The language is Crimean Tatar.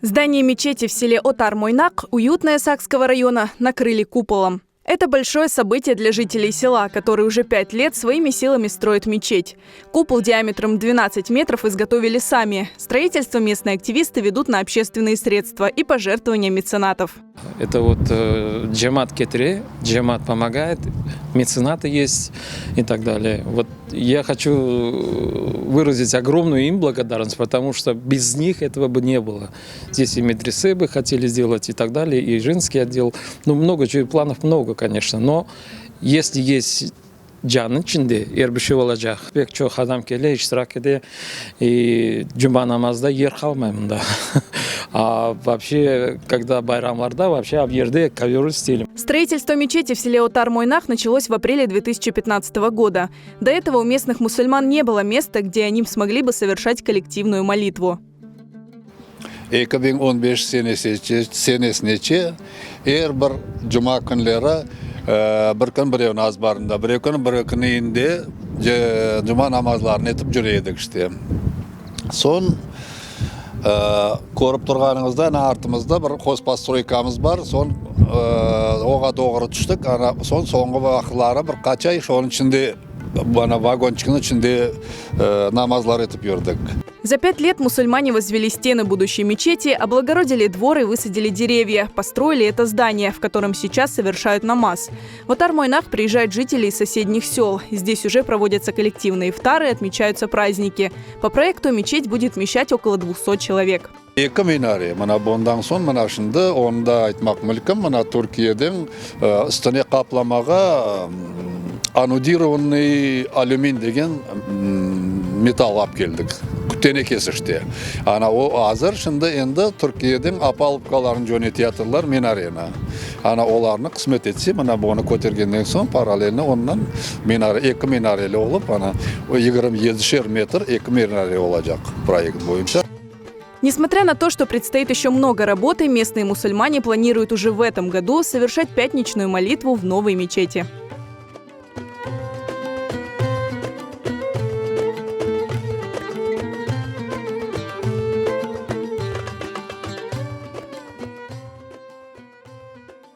Здание мечети в селе Отар-Мойнак, Уютное Сакского района, накрыли куполом. Это большое событие для жителей села, которые уже 5 лет своими силами строят мечеть. Купол диаметром 12 метров изготовили сами. Строительство местные активисты ведут на общественные средства и пожертвования меценатов. Это вот cemaat ketire, cemaat помогает, меценаты есть и так далее. Вот я хочу выразить огромную им благодарность, потому что без них этого бы не было. Здесь и медресе бы хотели сделать и так далее, и женский отдел. Ну, много чего, планов много, конечно, но если есть can içinde er bir şey olacaq. Pek çoq adam kele, iştirak ete, и cuma namazda yer qalmay mında. А вообще, когда bayramlarda, вообще yerde ковер стелим. Строительство мечети в селе Отар-Мойнак началось в апреле 2015 года. До этого у местных мусульман не было места, где они смогли бы совершать коллективную молитву. 2015 senesi, senesinece er bir cuma künleri bir kün birevniñ azbarında, bir kün bir küninde cuma namazlarını etip yüre edik işte. Soñ körip turğanıñızda, ana artımızda bir хозпостройка mız bar, soñ oña doğru tüştik, ana soñ soñki vaqıtları bir qaç ay şonıñ içinde ana vagonчик niñ içinde namazlar etip yürdik. За 5 лет мусульмане возвели стены будущей мечети, облагородили двор и высадили деревья. Построили это здание, в котором сейчас совершают намаз. В Отар-Мойнак приезжают жители из соседних сел. Здесь уже проводятся коллективные ифтары и отмечаются праздники. По проекту мечеть будет вмещать около 200 человек. Eki minare mına bundan soñ mına şimdi onı da aytmaq mümkün mına Türkiyeden üstüne qaplamağa анодированный алюмин degen metall alıp keldik tenekesi işte ana o azır şimdi endi Türkiyeden опалубка ların cönetiyatırlar minareni ana olarnı qısmet etse mına bunı kötergenden soñ parallelno ondan minare eki minareli olıp ana 27-şer metr eki minare olacaq proyekt boyunca. Несмотря на то, что предстоит еще много работы, местные мусульмане планируют уже в этом году совершать пятничную молитву в новой мечети.